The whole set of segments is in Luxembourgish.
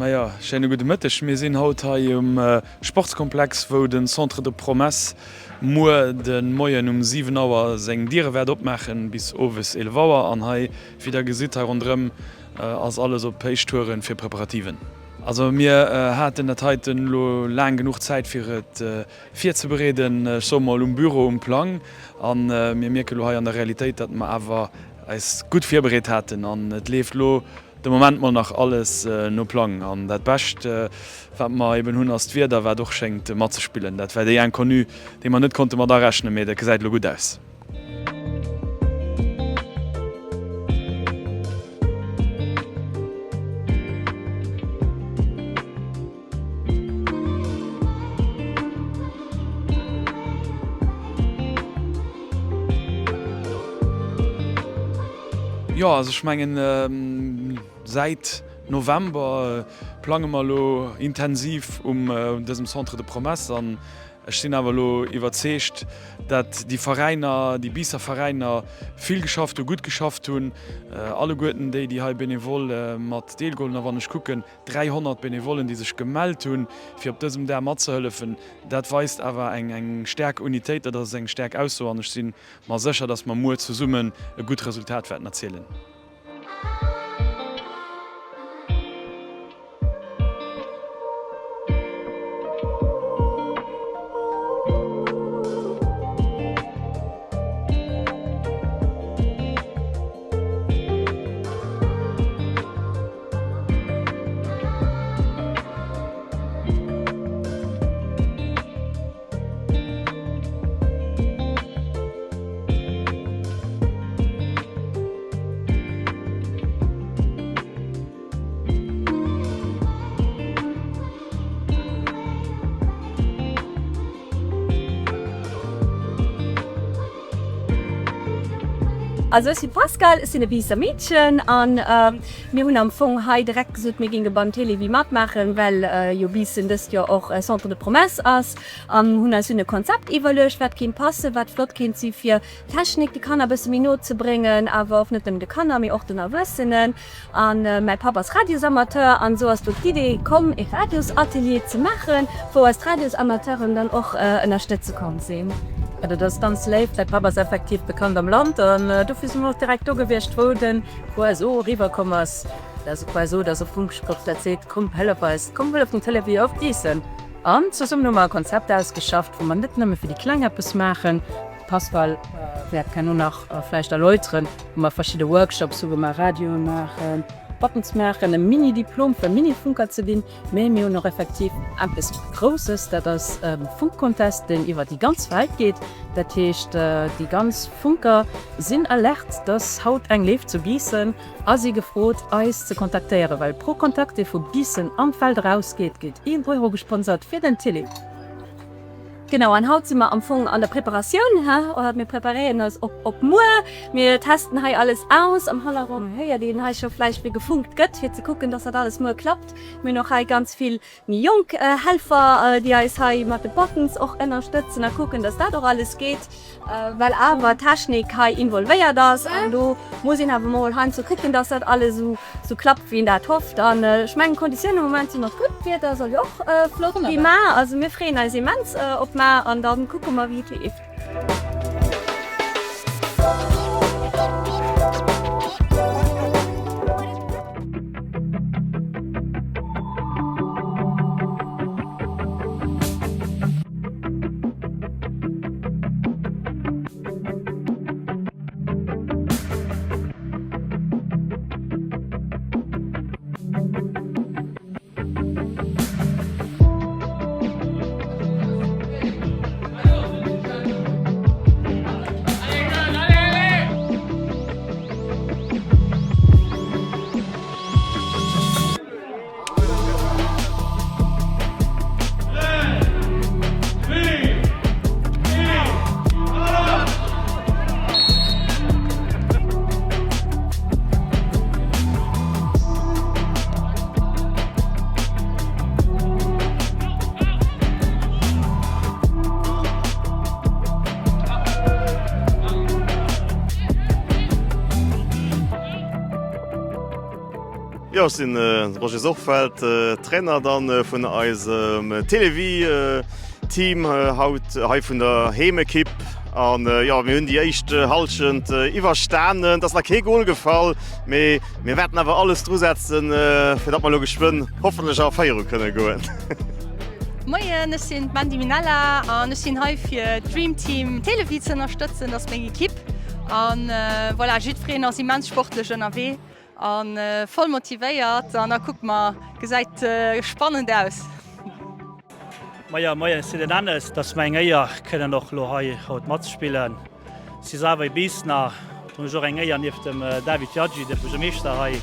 Majo, schéine gudde Mëtteg. Mir sinn haut hei um Sportskomplex, wou de Centre de Promesses muer de Moien um 7 Auer seng Diere wäert opmaachen, bis owes 11 Auer. An hei, wéi der gesitt, hei ronderëm ass alles op Héichtouren fir Preparativen. Also mir haten dat heiten elo laang genuch Zäit fir et virzebereeden, ech soe mol um Büro, um Plang. A mir mierke lo hei an der Realitéit, datt mer awer eis gutt virbereet haten an et leeft lo de Moment mol nach alles no Plang. An dat Bescht wat mer eben hunn ass d'Wieder, wat och schéngt matzespillen. Dat war déi Inconnue, déi mer net konnte mat arechnen, mee dat gesäit elo gutt aus. Jo, also ech mengen, säit November plange mer elo intensiv um dësem Centre de promesses an Ech sinn awer elo iwwerzeegt, dat déi Veräiner, déi Biisser Veräiner vill geschafft hunn, gutt geschafft hunn, alleguerten déi, déi hei benevol mat deelgeholl hunn. A wann ech kucken, 300 Benevollen, déi sech gemellt hunn, fir op dësem Dag matzehëllefen, dat weist awer eng staark Unitéit, dat ass eng staark Ausso an ech si mer sécher, datt mer muer zesummen e gutt Resultat wäerten erzilen. Also ech sinn d'Pascale, ech sinn e Biisser Meedchen an mir hunn am Fong hei direkt gesot, mir géinge beim Télévie matmaachen, well jo Biissen dëst Joer och Centre de Promesses ass an hunn eis dunn e Konzept iwwerluecht, wat kéint passen, wat flott kéint si fir d'Technik de Kanner e bësse méi no ze bréngen, awer och net nëmmen de Kanner, mee och den Erwuessenen. An mäi Papp ass Radiosamateur an esou ass do d'Idee komm e Radiosatelier ze maachen, wou eis d'Radiosamateuren dann och ënnerstëtze komm sinn. Jo, dat ass ganz léif. Däi Papp ass effektiv bekannt am Land an dofir si mer och direkt do gewiescht, wou de QSO eriwwer komm ass. Dat ass e QSO, dat ass e Funkspruch, dat seet, Komm hëllef eis, komm hëllef dem Télévie op Biissen. An zesummen hu mer e Konzept ausgeschafft, wou mer net nëmme fir déi Kleng eppes maachen, Pascal wäert herno nach vläicht erläuteren, wou mer verschidde Workshops hu wou mer Radioe maachen, Buttons maachen, e Mini-Diplom fir Mini-Funker ze ginn, mee mir hunn och effektiv eppes Grousses, dat ass e Funkcontest, deen iwwer déi ganz Welt geet. Dat heescht, déi ganz Funker sinn alert, dass haut eng leeft zu Biissen a si gefrot, eis ze kontaktéieren, well pro Kontakt, dee vu Biissen an d'Welt erausgeet, gétt een Euro gesponsert fir den Télé. Genau, an haut si mer am Fong an der Preparatioun, he, mir preparéieren eis op op muer. Mir testen hei alles aus. Am Hannergrond héiert een hei scho vläicht wéi gefunkt gëtt, fir ze kucken, dass dat alles muer klappt. Mir hunn och hei ganz vill méi jonk Helfer, déi eis hei mat de Buttons och ënnerstëtzen a kucken, dass dat och alles geet, well awer Technik hei involvéiert ass. An do muss een awer mol heiansdo kucken, dass dat alles esou Sou klappt wéi een dat hofft an ech mengen d'Konditiounen am Moment sinn och gutt, d'Wieder soll jo och flott gi mar, also mir freeën eis immens op mar an dann kucke mer wéi et leeft. Jo, ech sinn de Roger Sorfeld, Trainer dann vun eisem Télévie Team haut hei vun der Heemekipp. An jo, mir hunn déi éischt Hallschent iwwerstanen. Et ass nach kee Gol gefall, mee mir wäerten awer alles dru setzen, fir datt mer elo geschwënn hoffentlech a Féierung kënne goen. Moien, ech sinn d'Mandy Minella an ech sinn hei fir d'Dream Team Télévie ze ënnerstëtzen. Dat ass meng Ekipp an voilà, jiddwereen ass immens sportlech ënnerwee. An voll motivéiert an da kucke mer, gesäit spannend aus. Maja, moien, ech sinn den Ennes. Et ass mer eng Éier kënnen och lo hei haut matzespillen. Si selwer e Biissener, do hunn ech och eng Éier nieft dem David Viaggi, dem Buergermeeschter hei.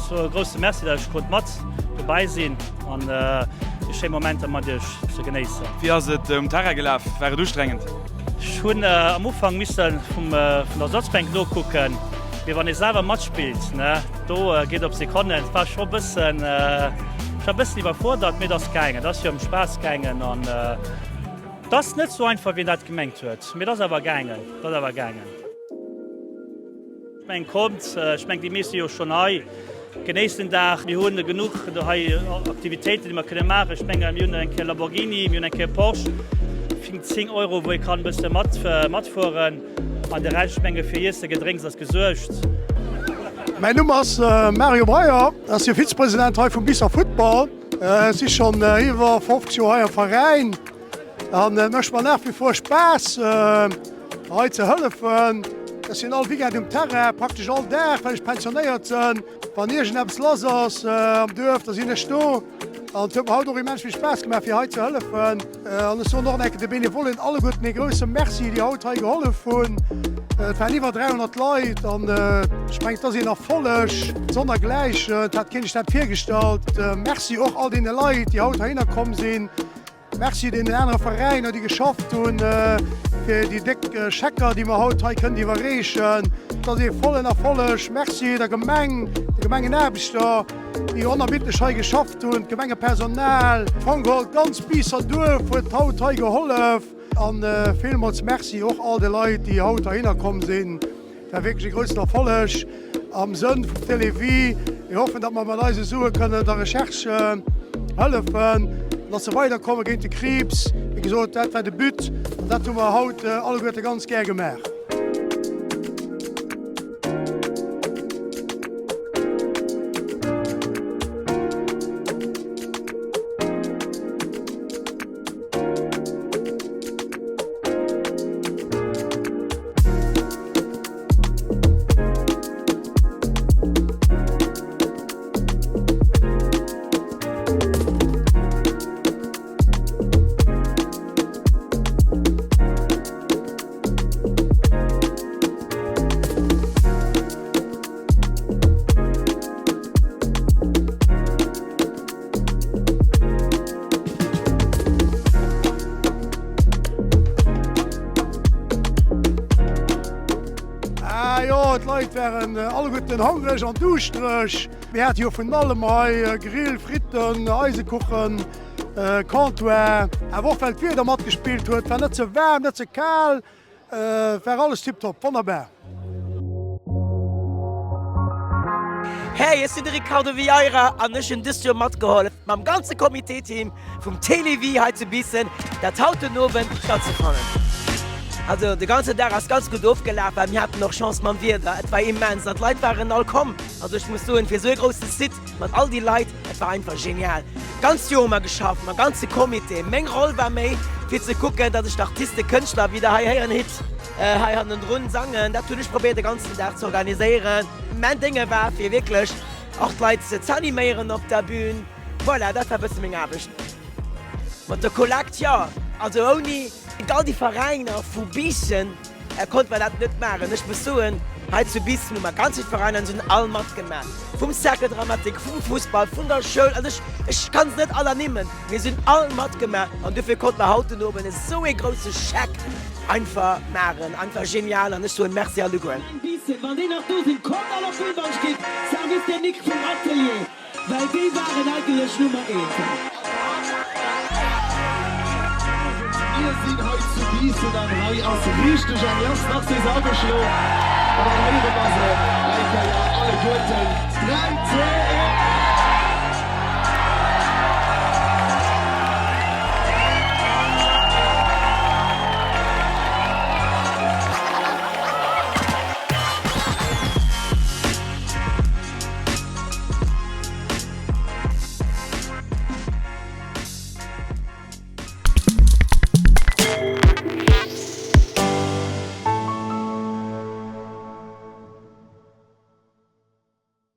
Soe grousse Merci, dat ech konnt mat dobäi sinn an déi schéi Momenter mat iech ze genéissen. Wéi ass et um Terrain gelaf? War et ustrengend? Ech hunn am Ufank misse vum der Ersatzbänk nokucken, mee wann ee selwer matspillt, ne, do geet op Sekonnen. Et war scho bëssen, ech war bëssen iwwerfuerdert, mee et ass gaangen. Et ass jo ëm Spaass gaangen an et ass net sou einfach, wéi een dat gemengt huet, mee et ass awer gaangen, et ass awer gaangen. Ech mengen, kommt, ech mengen, déi meescht si jo schonn hei, genéisst den Dag. Mir hunn genuch hei Aktivitéiten, déi mer kënne maachen. Ech mengen, mir hunn eng Kéier Lamborghini, mir hunn eng Kéier Porsche fir 10 Euro, wou ee kann e bësse mat, matfueren. An de Rescht, ech menge fir Iesse, Gedrénks ass gesuergt. Mäin Numm ass Mario Breyer, ech si Vizepresident hei vum Biisser Football. Ech si schonn iwwer 50 Joer hei am Veräin an et mécht mer nach wie vor Spaass hei ze hëllefen. Ech sinn all Weekend um Terrain, praktesch all Dag, well ech pensionéiert sinn. Wann iergendeppes lass ass am Duerf, da sinn ech do. An et huet mer haut och immens vill Spaass gemaach, fir hei ze hëllefen. An ech soen och nach eng Kéier de Benevollen alleguerten ee grousse Merci, déi haut hei gehollef hunn. Et waren iwwer 300 Leit an ech mengen, et ass een Erfolleg sonnergläichen. Et hat keen sech dat virgestallt. Merci och all deene Leit, déi haut heihinner komm sinn. Merci deenen anere Veräiner, déi geschafft hunn, fir déi déck Schecker, déi mer haut hei kënnen iwwerreechen. Et ass ee vollen Erfolleg. Merci der Gemeng, de Gemengenaarbechter, déi onermiddlech hei geschafft hunn, d'Gemengepersonal, Frank Holt, d'ganz Biisser Duerf huet haut hei gehollef. A villmools Merci och all de Leit, déi haut heihinner komm sinn. Et war wierklech e groussen Erfolleg am Sënn vum Télévie. Mir hoffen, datt mer mat eise Sue kënnen der Recherche hëllefen, datt se weiderkomme géint de Kriibs. Wéi gesot, dat war de But an dat hu mer haut alleguerte ganz gär gemaach. Ah jo, d'Leit waren alleguerten hongreg an duuschtereg. Mir hate jo vun allem hei, Grill, Fritten, Eisekuchen, Comptoir. Awer och well d'Wieder matgespillt huet, war net ze waarm, net ze kal. War alles tiptop, wonnerbar. Hey, ech sinn de Ricardo Vieira an ech hunn dëst Joer matgehollef mam ganze Comité-Team vum Télévie hei zu Biissen dat haut den Owend stattzefannen. Also de ganzen Dag ass ganz gutt ofgelaf, well mir haten och Chance mam Wieder, et war immens an d'Leit waren all komm. Also ech muss soen, fir esou e grousse Site mat all déi Leit, et war einfach genial. D'ganzt Joer hu mer geschafft mam ganze Comité. Meng Roll war méi fir ze kucken, datt ech d'Artisten, Kënschtler, wéi der hei héieren hitt, hei hannendrun sangen. Dat hunn ech probéiert de ganzen Dag ze organiséieren. Mäin Dénge war fir wierklech och d'Leit z'animéieren op der Bühn. Voilà, dat war bësse meng Aarbecht. Mat der Kollekt, jo, also ouni all déi Veräiner vu Biissen konnte mer dat net maachen. Ech muss soen, hei zu Biissen hu mer ganz vill Veräiner an se hunn all matgemaach, vum Cercle dramatique, vum Fussball, vun der Schoul, also ech, ech kann se net all ernimmen, mee se hunn all matgemaach an dofir konnte mer haut den Owend esou ee grousse Scheck einfach maachen. Einfach genial an ech soen Merci alleguer. Biissen, wann déi nach do sinn, kommt all op d'Bün, wann ech giff. Service technique vum Atelier. Well déi waren eigentlech Nummer eent. Mir sinn hei zu Biissen an hei ass richteg eng lass. Nach si se ageschloen an dann héiere mer se eng Kéier alleguerten. 3, 2, 1.